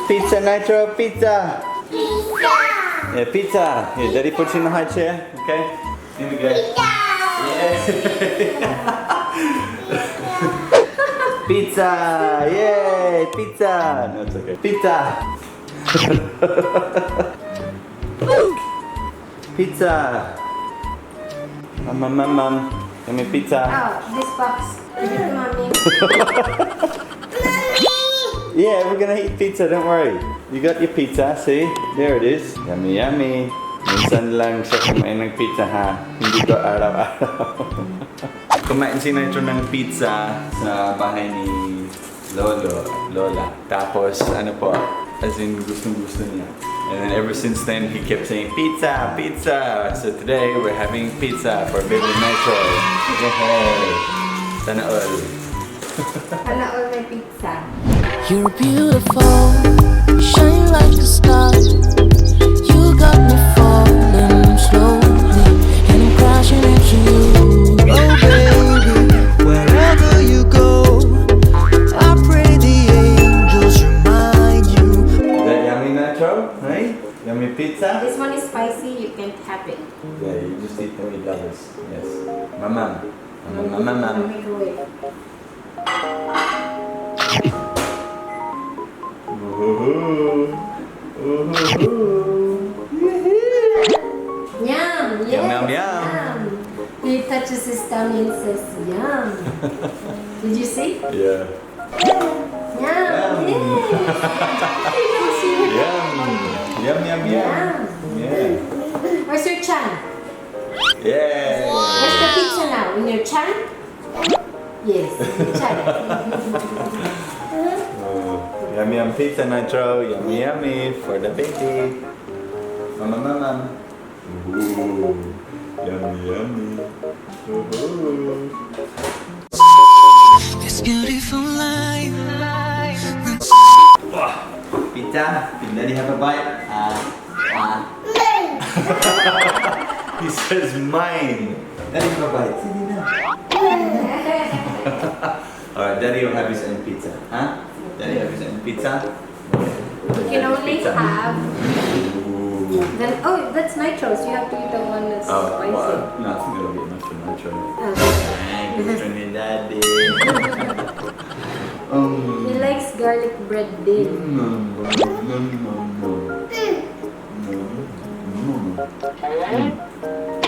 Pizza, Nitro, pizza. Pizza. Yeah, pizza. Here, Daddy puts you in the high chair. Okay. Here we go. Yeah. Pizza! Yay! Pizza! No, it's okay. Pizza! Pizza! Mum, mum, mum, mum. Give me pizza. Oh, this box. Give it to Mommy. Yeah, we're gonna eat pizza, don't worry. You got your pizza, see? There it is. Yummy, yummy. Minsan lang siya kumain ng pizza, ha? Hindi ko araw-araw. Kumain si Nitro ng pizza sa bahay ni Lolo at Lola. Tapos, ano po, as in, gustong-gusto niya. And then ever since then, he kept saying, "Pizza, pizza!" So today, we're having pizza for baby Nitro. Yay! Sana all. Sana all may pizza. You're beautiful, you shine like a star. You got me falling slowly, and I'm crashing into you. Oh baby, wherever you go, I pray the angels remind you. Is that yummy, Nitro? Hey? Yummy pizza? This one is spicy. You can't have it. Yeah, you just eat the meat lovers. Yes. Mama. Mama, mama, mama. Microwave. Ooh. Ooh. Yum! Yes, Yum, yum, yum. He touches his tummy and says, "Yum." Did you see? Yeah. Yum! Yum. Yes! He knows you. Yum. Yum, yum, yum. Yum. Yeah. Where's your chan? Yeah. Where's the pizza now? In your chan? Yes, in your chan. Oh, yummy, yum pizza, Nitro. Yummy, yummy for the baby. Mama, mama. Ooh. Yummy, yummy. Ooh. This beautiful life. Pizza? Did Daddy have a bite? He says, "Mine." Daddy, have a bite. Sige na. Alright, Daddy will have his own pizza. Huh? Daddy have his own pizza? You can only Pizza. Have Ooh. then, oh, that's Nitro's. You have to eat the one that's Oh, spicy. well, no, I think it'll be enough for Nitro. Ah. Ay, gusto ni Daddy. He likes garlic bread din.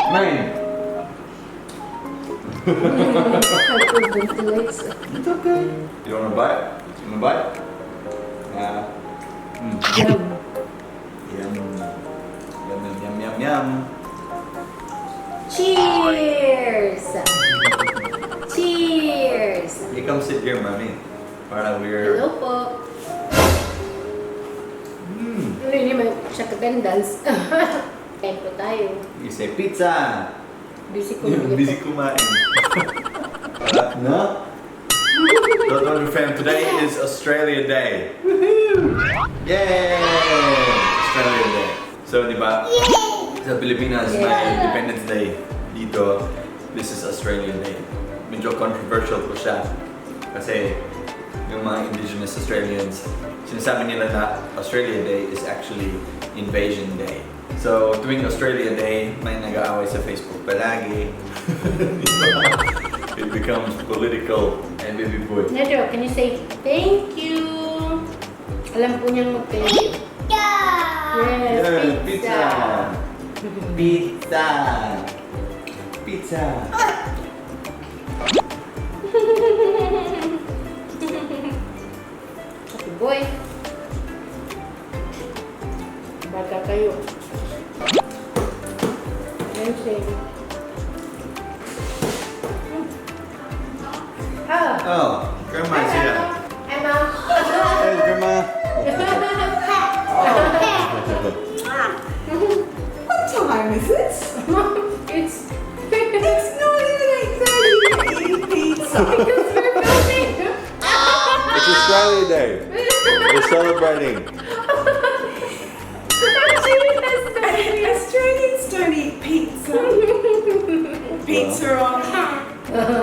Mine. He likes it. It's okay. You want a bite? You want a bite? Yeah. Yum. Yum. Yum, yum, yum, yum, yum. Cheers! Cheers! You come sit here, Mommy. Para we're Hello po. Ano yun, may check attendance. Kain po tayo. You say pizza. Busy ko. Busy kumain. No? Dot fam, today is Australia Day. Woohoo! Yay! Australia Day. So, di ba? Sa Pilipinas, may Independence Day. Dito, this is Australia Day. Medyo controversial po siya. Kasi yung mga indigenous Australians, sinasabi nila na Australia Day is actually Invasion Day. So, tuwing Australia Day, may nag-aaway sa Facebook palagi. It becomes political. And baby boy. Nitro, can you say thank you? Alam po niyang mag-thank you. Yeah. Yes, Yeah, pizza. Pizza. Pizza. Happy boy. Bata kayo. Yan siya. Ah. Oh, Grandma's here. Hi, Mom. Hey, Grandma. What time is it? It's It's not even 8:30. You're eating pizza. Because we're filming. It's Australia Day. We're celebrating. Australians don't eat pizza. Pizza on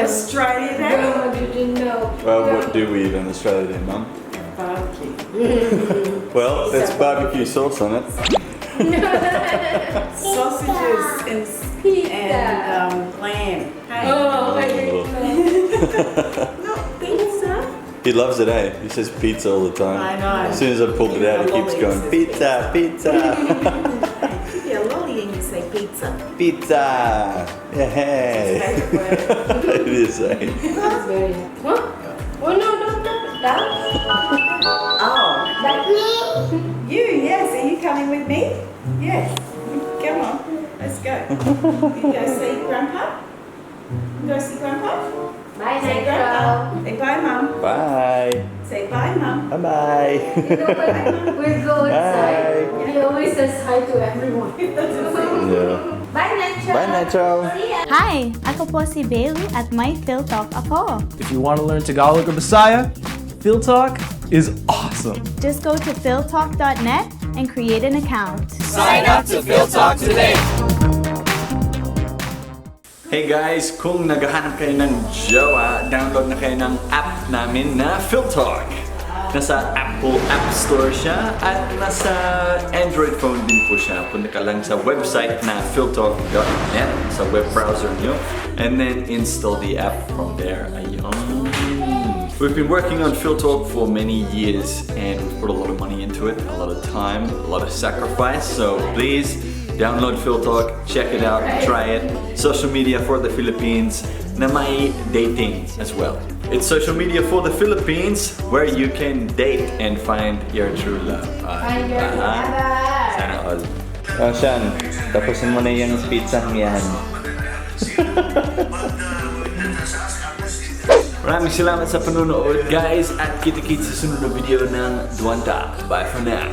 Australia Day. Grandma didn't know. Well, what do we eat on Australia Day, Mum? Barbecue. Well, there's barbecue sauce on it. Sausages Pizza. and lamb. Hey. Oh, my goodness. Not pizza. He loves it, eh? He says pizza all the time. I know. As soon as I pulled it out, he keeps going, "Pizza, pizza, Give you a lolly and you say pizza. Pizza." Yeah. Favourite word. It is, eh? It's very. Huh? Oh no, don't put that. Oh, Me. you, yes. Are you coming with me? Yes. Come on, let's go. You go see Grandpa? You go see Grandpa? Bye, Say Nitro. Grandpa. Say bye, Mum. Bye. Say bye, Mum. Bye-bye. You know when we go outside, he always says hi to everyone. Yeah. Bye, Nitro. Bye, Nitro. Hi! Ako po si Bailey at may PhilTalk ako. If you want to learn Tagalog or Bisaya, PhilTalk is awesome. Just go to philtalk.net and create an account. Sign up to PhilTalk today! Hey guys, kung naghahanap kayo ng jowa, download na kayo ng app namin na PhilTalk. Nasa Apple App Store siya at nasa Android phone din po siya. Punta ka lang sa website na philtalk.net sa web browser nyo and then install the app from there. Ayun. We've been working on PhilTalk for many years and we've put a lot of money into it, a lot of time, a lot of sacrifice. So please download PhilTalk, check it out, try it. Social media for the Philippines na may dating as well. It's social media for the Philippines where you can date and find your true love. Find your lover. Sana all. Oh, Sean, tapusin mo na yung pizza yan. Maraming salamat sa panonood, guys, at kita-kits sa sunod na video ng Dwanta. Bye for now.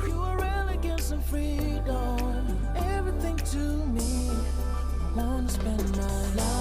You are elegance and freedom, everything to me. I wanna spend my